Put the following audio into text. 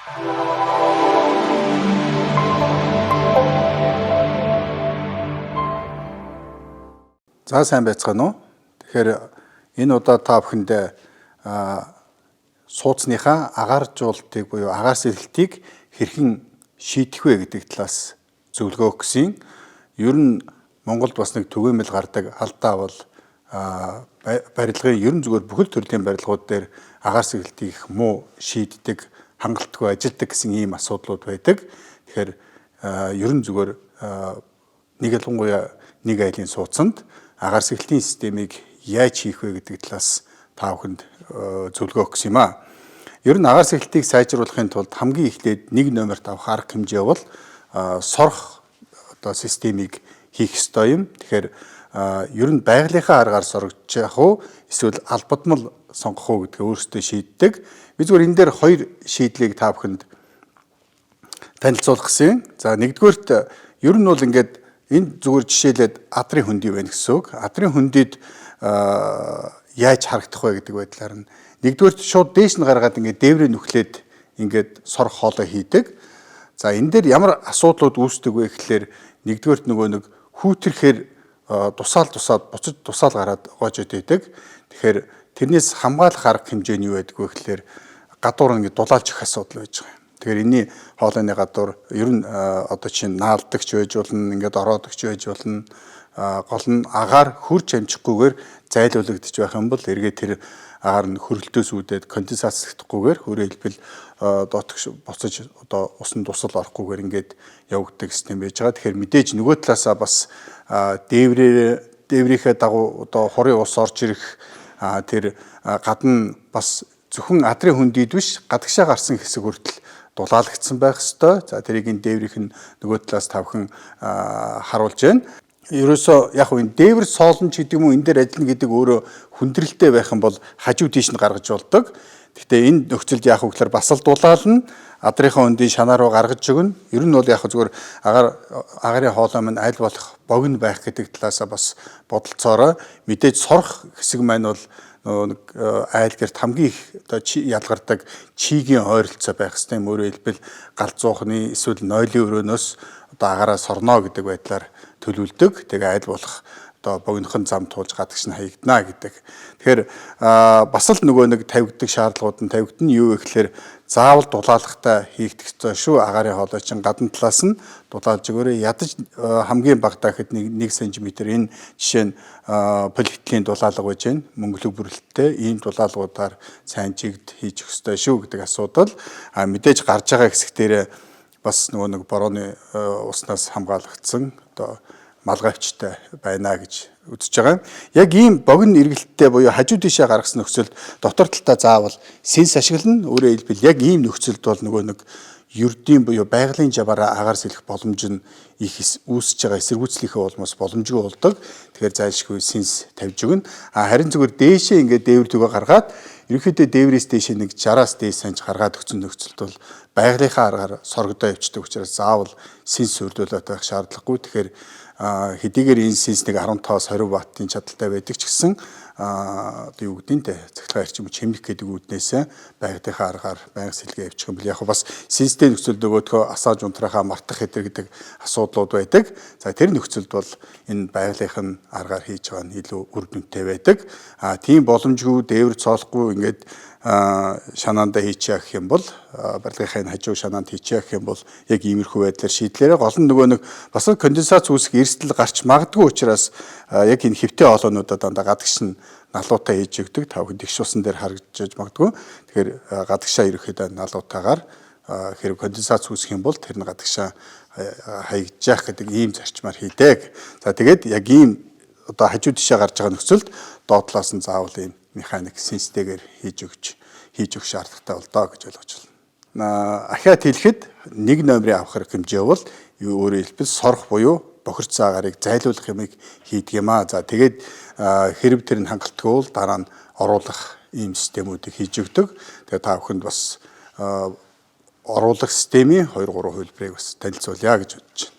За, сайн байцгаана уу? Тэгэхээр энэ удаа та бүхэндээ сууцныхаа агааржуултыг буюу агаар сэлэлтийг хэрхэн шийдэх вэ гэдэг талаас зөвлөгөө өгөх гэсэн. Ер нь Монголд бас нэг түгээмэл гардаг алдаа бол барилгын, ер нь зүгээр бүхэл төрлийн барилгууд дээр агаар сэлэлтийг их муу шийддэг, хангалтгүй ажилдаг гэсэн ийм асуудлууд байдаг. Тэгэхээр ер нь зүгээр нэг, ялангуяа нэг айлын сууцанд агаар сэлэлтийн системийг яаж хийх вэ гэдэг талаас та бүхэнд зөвлөгөө өгөх гэсэн юм аа. Ер нь агаар сэлэлтийг сайжруулахын тулд хамгийн эхлээд нэг номерт авах арга хэмжээ бол сорох одоо системийг хийх ёстой юм. Тэгэхээр ер нь байгалийнхаа аргаар сорогдож явах уу, эсвэл албадмал сонгох уу гэдгээ өөрсдөө шийддэг. Би зүгээр энэ дээр хоёр шийдлийг та бүхэнд танилцуулах гэсэн. За, нэгдүгээрт, ер нь бол ингээд энэ зүгээр жишээлээд адрын хөндий байна гэсэн үг. Адрын хөндийд яаж харагдах вэ гэдэг байдлаар нь нэгдүгээрт шууд дээш нь гаргаад ингээд дээврээ нүхлээд ингээд сорох хоолой хийдэг. За, энэ дээр ямар асуудлууд үүсдэг вэ гэхлээр нэгдүгээрт нөгөө нэг хүүтэрхээр дусаал дусаад буцаж дусаал гараад гоожод байдаг. Тэгэхээр тэрнээс хамгаалах арга хэмжээ нь юу байдаг вэ гэхлээр гадуур ингээд дулаалж өгөх асуудал байж байгаа юм. Тэгэхээр энэний хоолойны гадуур ер нь одоо чинь наалдагч байж болно, ингээд ороодогч байж болно. Гол нь агаар хөрч амжихгүйгээр зайлуулагдчих байх юм бол эргээ тэр агаар нь хөрөлтөөс үүдээд конденсацлагдахгүйгээр, өөрөөр хэлбэл, доотгш буцаж одоо усан дусал орохгүйгээр ингээд явагддаг систем байж байгаа. Тэгэхээр мэдээж нөгөө талаасаа бас дээврээр, дээврийнхээ дагуу одоо хурын ус орж ирэх, тэр гадна бас зөвхөн адрын хөндийд биш, гадагшаа гарсан хэсэг хүртэл дулаалагдсан байх ёстой. За, тэрийг энэ дээврийнх нь нөгөө талаас тавхан харуулж байна. Ерөөсөө яг энэ дээвэр соолно ч гэдэг юм уу, энэ дээр ажиллана гэдэг өөрөө хүндрэлтэй байх юм бол хажуу тийш нь гаргаж болдог. Гэхдээ энэ нөхцөлд яах вэ гэхээр бас л дулаална. Адрынхаа өндийн шанаа руу гаргаж өгнө. Ер нь бол яг зүгээр агарын хоолой минь аль болох богино байх гэдэг талаасаа бас бодолцоорой. Мэдээж сорох хэсэг маань бол нэг айл гэрт хамгийн их одоо ялгардаг чигийн ойролцоо байх хэрэгтэй. Өөрөөр хэлбэл, галзуухны эсвэл нойлын өрөөнөөс одоо агаараа сорно гэдэг байдлаар төлөвлөдөг. Тэгээ аль болох одоо богинохон зам туулж гадагш нь хаягдана гэдэг. Тэгэхээр бас л нөгөө нэг тавигддаг шаардлагууд нь тавигдана. Юу вэ гэхээр заавал дулаалгатай хийгдэх ёстой шүү. Агаарын хоолой чинь гадна талаас нь дулаалж өгөөрэй. Ядаж хамгийн багадаа гэхэд 1 см. Энэ жишээ нь полиэтиленийн дулаалга байж байна. Мөнгөлөг бүрэлдэлтэй ийм дулаалгуудаар сайн чигд хийж өгөх ёстой шүү гэдэг асуудал. А мэдээж гарч байгаа хэсэг дээр бас нөгөө нэг борооны уснаас хамгаалагдсан одоо малгайвчтай байна гэж үзэж байгаа. Яг ийм богино эргэлттэй буюу хажуу тийшээ гаргасан нөхцөлд дотор талдаа заавал сенс ашиглана. Өөрөөр хэлбэл, яг ийм нөхцөлд бол нөгөө нэг ердийн буюу байгалийн жабаараа агаар сэлэх боломж нь их үүсэж байгаа эсэргүүцлийнхээ улмаас боломжгүй болдог. Тэгэхээр зайлшгүй сенс тавьж өгнө. А харин зүгээр дээшээ ингээд дээвэр түгээ гаргаад, ерөнхийдөө дээврээс дээшээ нэг 60-аас дээш санж гаргаад өгсөн нөхцөлд бол байгалийнхаа аргаар сорогдоо явчихдаг учраас заавал сенс суурилуулаад байх шаардлагагүй. Тэгэхээр хэдийгээр энэ сенс нэг 15-аас 20 ваттын чадалтай байдаг ч гэсэн, одоо юу гэдэг нь те, цахилгаан эрчим хүч хэмнэх гэдэг үүднээс байгалийнхаа аргаар байнга сэлгээ явчих юм бэл. Яг бас сенстэй нөхцөлд нөгөөдхөө асааж унтраахаа мартах хэдэр гэдэг асуудлууд байдаг. За, тэр нөхцөлд бол энэ байгалийнх нь аргаар хийж байгаа нь илүү үр дүнтэй байдаг. А тийм боломжгүй, дээвэр цоолохгүй, ингээд шанаандаа хийчихье гэх юм бол, барилгынхаа энэ хажуу шанаанд хийчихье гэх юм бол яг иймэрхүү байдлаар шийдлээрээ. Гол нь нөгөө нэг бас конденсац үүсэх эрсдэл гарч магадгүй учраас яг энэ хэвтэй хоолойнуудаа дандаа гадагш нь налуутай хийж өгдөг. Та бүхэн тэгш усан дээр харагдаж магадгүй. Тэгэхээр гадагшаа ерөөхдөө налуутаагаар хэрэг конденсац үүсэх юм бол тэр нь гадагшаа хаягдж гэдэг ийм зарчмаар хийдэг. За, тэгээд яг ийм одоо хажуу тишээ гарч байгаа нөхцөлд доод талаас нь заавал ийм механик сенстэйгээр хийж өгөх шаардлагатай болдоо гэж ойлгож байна. Ахиад хэлэхэд нэг номерын авах хэрэг хэмжээ бол, өөрөөр хэлбэл, сорох буюу бохирц агаарыг зайлуулах юмыг хийдэг юм аа. За, тэгээд хэрэг тэр нь хангалтгүй бол дараа нь оруулах ийм системүүдийг хийж өгдөг. Тэгээд та бүхэнд бас оруулах системийн 2 3 хувилбарыг бас танилцуулъя гэж бодож байна.